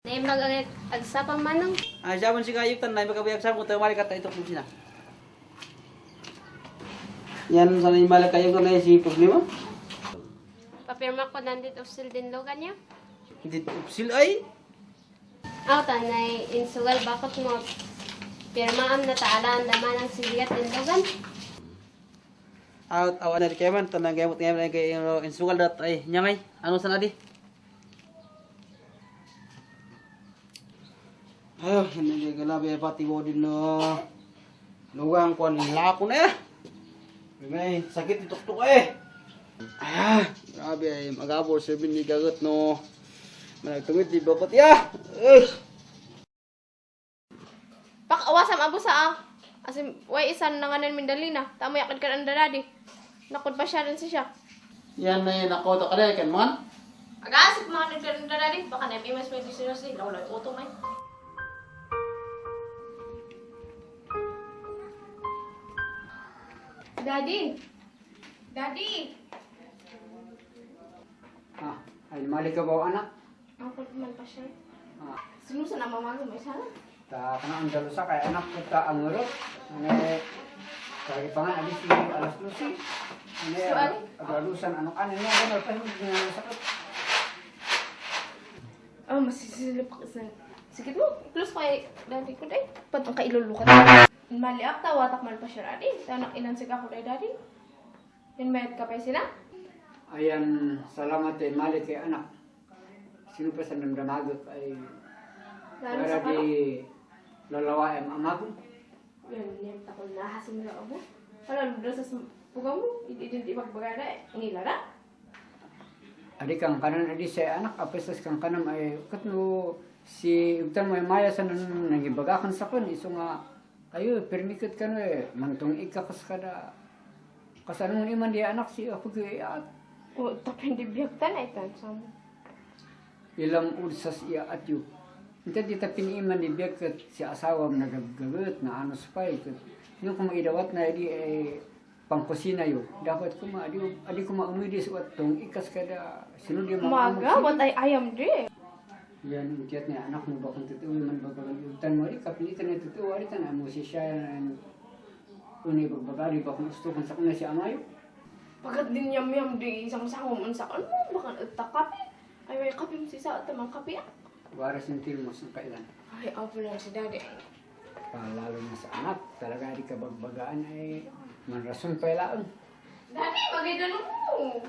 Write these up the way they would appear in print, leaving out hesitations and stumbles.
Naimbag ang agsa pang manong. Siya si kayup tan na magkabiyag sa mo tayo malikat ito kung sina. Yan sa imala kayo na si problema. Papirma ko nandit ofsil din lo kanya. Hindi upsil ay. Aw tanay insugal bakot mo. Pirmaan na taala ang daman ng siliyat din logan. Out awan na kayo man tanang gamot ngayon kay insugal dat ay nyangay. Ano sa nadi? Hindi ka labi pati mo din no. Lugang ko nilako na eh. May sakit itok tok eh. Grabe ay magabor sa bindi gagot no. Managtungit di bakot ya. Pakawasam abo sa asim way isan nanganan mindalina. Tamo yakad ka ang dadadi. Nakod pa siya rin siya. Yan na yun ako to kada kan man. Agasip mga nagkaroon dadadi. Baka na may mas may seriously. Lawalay uto may. Daddy! Daddy! Ay mali ka ba anak? Ako man pa siya. Ah, Sinusa na mamago may sana. ta kana ang dalusa kay anak ko ta ang urot. Ane kay pangan ali si alas lusi. Ane Suali? agalusan ano kanin niya ano pa hindi sakit. Masisilip ka sa... Sige mo, plus kay daddy ko day. Patang kailulukat. Mali ak tawatak man pa siya daddy. Tanak inansig ako day daddy. Inmayat ka pa sila? Ayan, salamat kay mali kay anak. Sino pa sa namdamagot ay Lalo para sa kano? di lalawaim amago. Yan takol na hasim na ako. Wala ludo sa puga mo. Ididin ipagbagada eh. Inilala. Adi kang kanan adi sa anak apesas kang kanam ay katno si utang mo ay maya sa nangibagakan sa kun iso nga ayo permikot kano eh mantong ikakas kada kasanong iman di anak si ako at O, tapin di biyagtan ay tansam. ilang ursas iya at yu. Hindi di tapin iman di biyakat si asawam nagagagot na anos pa ikot. Yung kung maidawat na edi ay pangkusina yo. Dapat ko adi ko maumidi sa watong ikas kada sino di Maga, what ay ayam di. Yan, tiyat niya, anak mo ba kung totoo man bagagalitan mo, kapilitan na totoo, aritan na mo si siya na unay bagbagali ba kung gusto kung sa kuna si Amayo. Pagkat din yam di isang sangom sa ano, baka kape. Ay, may kape mo si sa tamang kape ah. Waras yung tilmos ng kailan. Ay, ako lang si daddy. Lalo na sa anak, talaga di ka bagbagaan ay manrason pa ilaon. Daddy, magigano mo.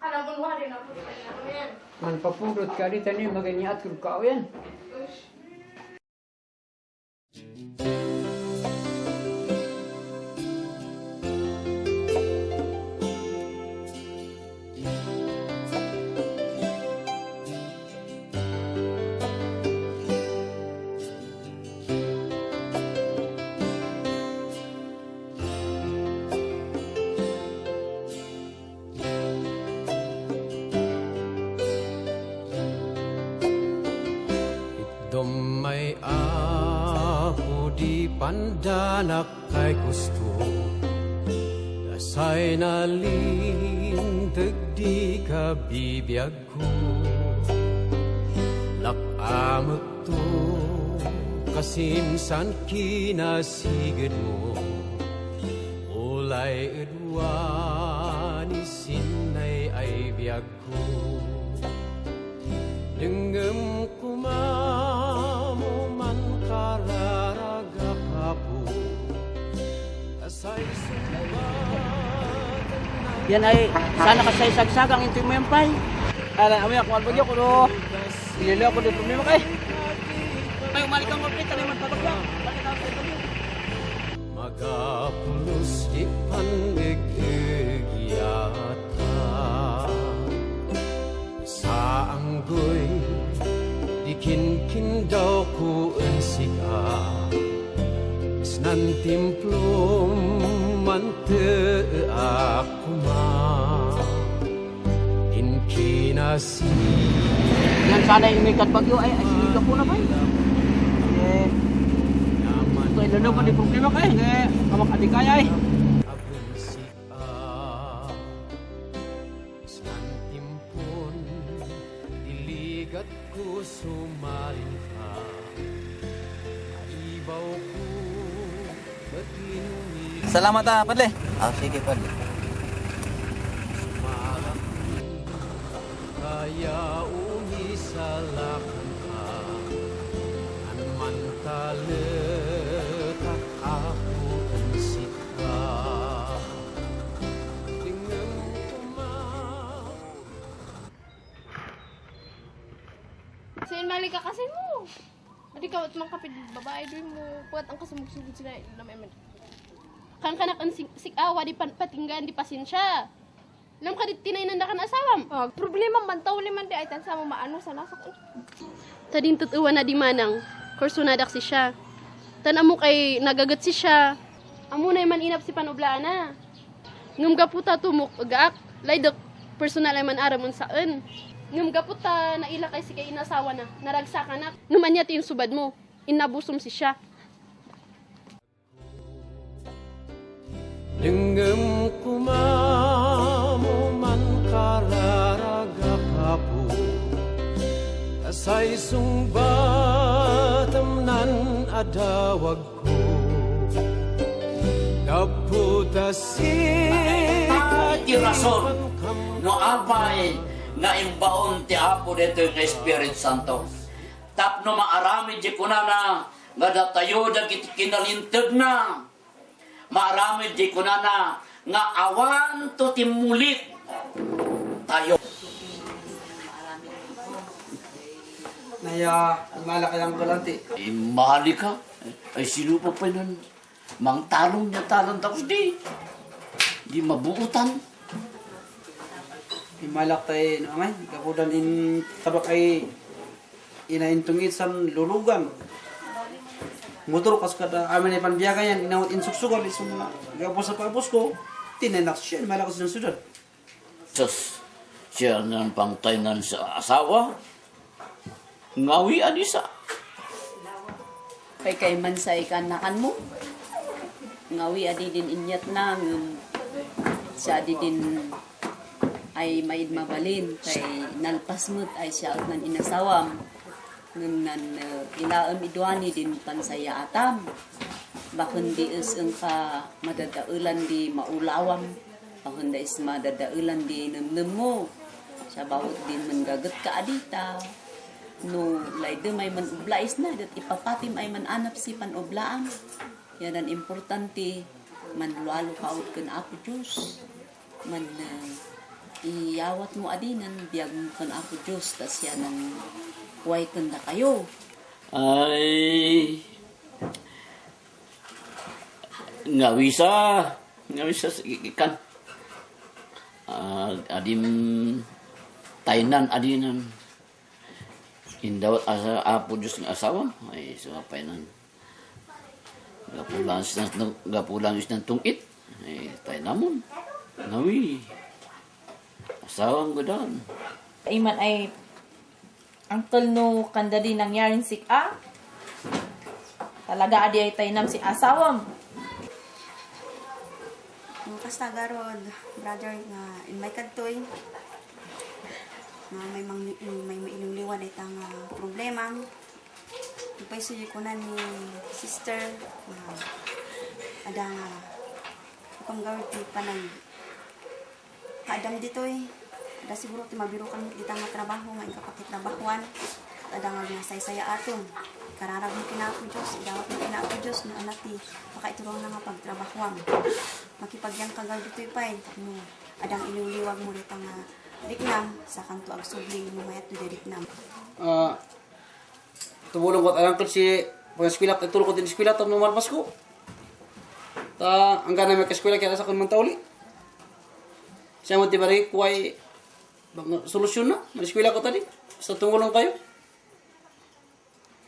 Alam mo wari na po na yan. Manpapundot ka di tani maganyaat kung kao yan. May ako di pandanak kay gusto Dasay na lintag di ka bibiyag ko Lakamot to kasimsan kinasigid mo Ulay edwa ni sinay ay biyag ko Dengem kumamo man kararaga kapo Asay sumabatan na Yan ay sana kasay sagsagang into mo yan pay. Ala amoy ako albagyo ko do. Ililo ako do problema kay. Ay umalik kang update tali man pabagya. Balik ako dito. Magapulos di pandigyata Sa anggoy di kin daw ko ang siga Isnan timplom mante ako ma Inkinasi Yan sana yung mikat bagyo ay sige ka po na pay. Ito ililo ko di problema kay. Kamak adikaya ay. San timpon dili Pagkat ko sumaling ka, naibaw ko ba't linungit Salamat Padre. Sige Padre. kaya umisalakan ka. Anman talatak ako ang sika. Tingnan ko Sin mali ka kasi mo. Adi ka at kapit babae doy mo. Puwat ang kasumug-sugod sila na may man. Kan kanak ang sikawa di patinggan di pasensya. Alam ka di tinainan na kan asawam. Problema man taw liman di ay tan sa mo maano sa nasak. Tading tutuwa na di manang. Kurso nadak si siya. Tan amo kay nagagat si siya. Amo na man inap si panublaan na. Ngum gaputa tumok agaak. Laydok personal ay man aramon saan. Ngum gaputa naila kay si kay inasawa na. Naragsa ka na. Numan niya tin subad mo. Inabusom si siya. Denggem kumamo man kararaga kapo Asay sungbatam nan adawag ko Kaputasi Ti rason no abay nga imbaon ti Apo dito nga Espiritu Santo. Tapno maarami di kunana nga datayo dagiti kinalintag na. Maarami di kunana nga awan to timulit tayo. Naya, malaki lang galante. Mali ka. Ay sino pa pa nun? Mang talong niya talong tapos di. Di mabuutan. Imalak tayo, no, kapudan in tabak ay inaintungit sa lulugan. Motor kas kada amin ay panbiyaga yan, inawat insuksugan, iso mga gapos sa pagpos ko, tinanak siya, malakas ng sudan. Sus, siya ng pangtaynan sa asawa. Ngawi adisa. Kay man sa ikanakan mo. Ngawi adi din inyat na yung siya adi din ay maid mabalin kay nalpas mo't ay siya at nan inasawam. Nung ilaam idwani din pansaya atam. Bakun di is ang ka madadaulan di maulawam. Bakun di is madadaulan di namnam mo. Siya bawat din manggagat ka adita. No, layde may man ublais na. Dat ipapatim ay man anap si panublaan. Yan ang importante. Man lualo kaot kan Apo Diyos. Man iyawat mo adinan. Biyag mo kan Apo Diyos. Tas yan ang huway kanda kayo. Ay ngawisa ikan adim tainan adinan indawat asa Apo Diyos ng asawa ay sumapay nan gapulan is ng tungit ay tainamon ngawi asawang godan Iman ay uncle no kanda din nangyaring sika. Talaga adi ay tainam si asawam. Kasta garod, brother nga in my kadtoy nga may mainuliwan itang problema. Ipay suyo ko na ni sister ada nga kung gawin ti panag kaadam ditoy. Ada siguro ti mabiro kami kita nga trabaho nga ikapakitrabahuan. Ada nga saya aton. Kararag mo Apo Diyos, idawat mo Apo Diyos na anak ti pakaiturong na nga pagtrabahuan. Makipagyang kagal dito'y pay. No, adang inuliwag mo dito nga riknam sa kanto ag subling mo mayat do riknam. Tumulong ko alam ko si pag-eskwela, nagtulong ko din sa eskwela tapos numarpas ko. Ang gana may kaskwela kaya sa kanman tauli. Siya mo tibari kuway solusyon na. Eskwela ko tadi. Basta tumulong kayo.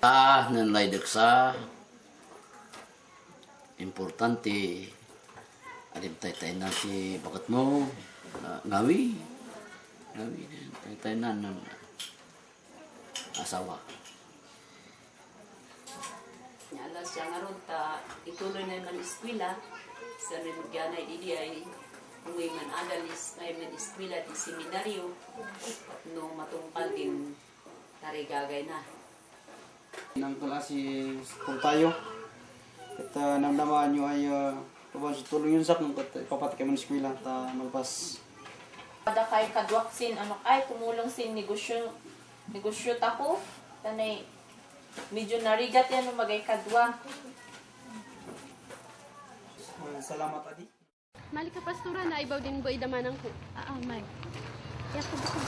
nanlay deksa importante adim tay na si bakat mo ngawi tay na ng asawa Alas siya nga ron ta ituloy na man eskwela sa rimudyanay didi ay kung man adalis may man eskwela di seminaryo no matungkal din narigagay na. Nang klase po tayo. At namnamaan nyo ay tulong yun sa kung ipapat kayo ng eskwela at magpas. Ada kay kadwaksin ano ay tumulong sin negosyo tako tanay medyo narigat yan no magay kadwa. Salamat adi. Mali ka pastura na ibaw din boy damanang ko. May. Kaya ko buko.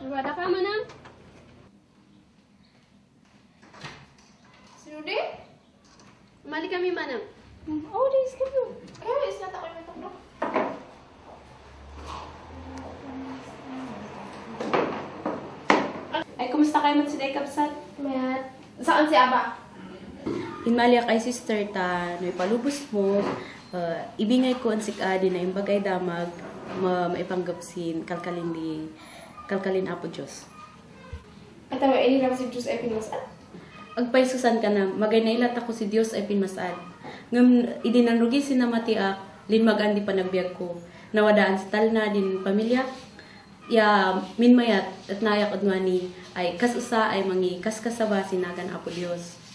Wala ka manang? Sino di? Mali kami manang. Oh, di is kayo. Kaya is nata ko yung tukdo. Ay, kumusta kayo man si Day Kapsat? Mayat. Saan si Aba? Inmaliak ay sister ta, no ipalubos mo, ibingay ko ang sikadi na imbagay damag, maipanggapsin, kalkalin apo Diyos. At ang inilap si Diyos ay pinasal. Agpaisusan ka na, magay na ilat ako si Diyos ay pinmasad. Ngam, idinanrugi sinamatiak, linmagan di panagbiag ko. Nawadaan sa talna din pamilya, ya minmayat at nayak udmani ay kasusa ay mangi kaskasaba sinagan apo Diyos.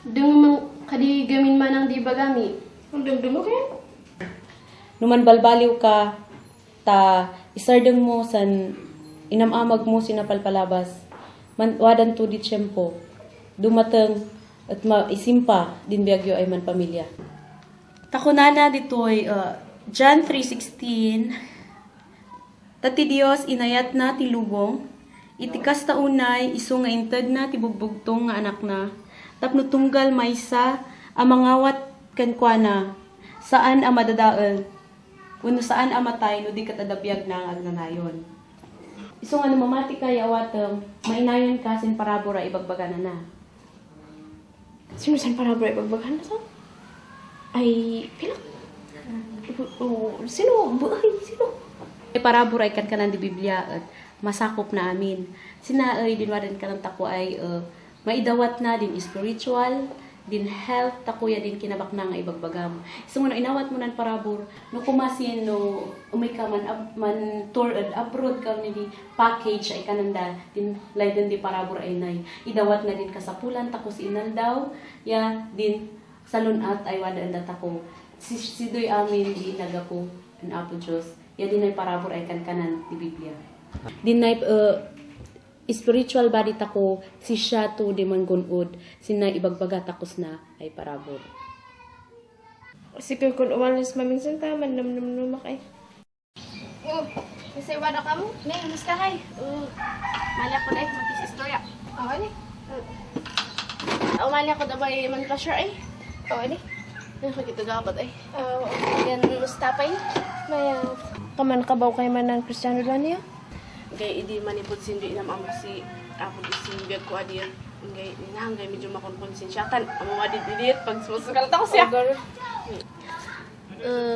Dung mang kadi gamin manang di bagami. Ang dumdum mo kaya? Numan balbaliw ka, ta isardeng mo san inamamag mo sinapalpalabas. Wadan to di tiyempo. Dumateng at maisimpa din biyagyo ay man pamilya. Takunana ditoy John 3:16. Tati Dios inayat na tilubong, itikas ta unay isu nga inted na tibugbugtong nga anak na. Tapno tunggal maysa ang mangawat kankwana saan ang madadael kuno saan ang matay no di katadabiyag na ang agnanayon. Isu nga namamati kay awatem mainayon ka sin parabora ibagbagan na. Sino saan para bro ipagbaghan na sa? Ay, pilak. Sino? Ay, sino? Parabora ay kan kanan di Biblia at masakop na amin. Sina ay dinwaran ka ng tako ay maidawat na din spiritual, din health, takuya din kinabak na nga ibagbagam. So nga inawat mo nan parabor, no kumasin no umay ka man tour abroad ka ni package ay kananda din layden di parabor ay nay. Idawat na din kasapulan tako si inal daw, ya din salunat ay wada anda tako. Si doy amin di nagapo an apo Dios. Ya din ay parabor ay kanan di Biblia. Din ay spiritual body tako si siya to di man gunod sina ibagbaga takos na ay parabor. Sige kung umalis maminsan ta man namnam kay. Kasi wala ka mo? Nay, musta kay? Mali ako dai magkisistorya. Oh, ani. Mali ako dabay man pressure ay. Oh, ani. Ako kita dapat ay. Yan musta pa yun? Maya, kaman kabaw kay man ng Kristiyano doon niya? Gay idi manipod sindi inam amo si apo isin biag ko adir. Gay ninanggay medyo makonkonsensyatan. Amo adit idit pag sumusukal ta ko siya.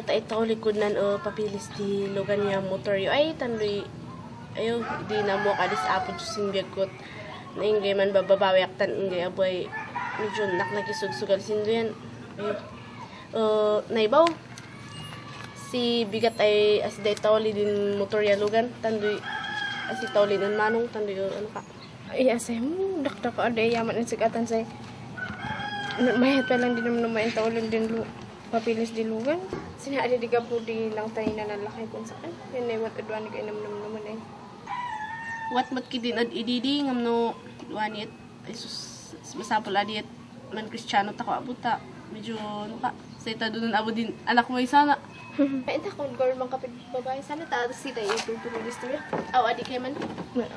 Ta ito likod nan papilis di lugan niya motor yo ay tandoy ayo di na mo kadis apo isin biag ko. Nainggay man bababawi aktan ingay aboy medyo naknakisugsugal sindo yan. Naibaw si bigat ay as day tawli din motor ya lugan tandoy asi tawli nun manong tandoy ano ka Ay, asay mo, dakdak ka aday yaman ang sigatan say. Mayat pa lang din naman naman tawalin din papilis di lugan. Sinaali di ka po di lang tayo na lalakay kung saan. Yan ay wat adwan ka naman ay. wat mat kidin ad ididi ngamno wanit ay sus masapol adit man Kristiyano ta ko abuta medyo ano ka sa ita doon abo din anak mo sana. Ay, ita kung girl mang kapit babae. Sana ta si tayo yung tutuloy istorya. Aw adi kay man. Well,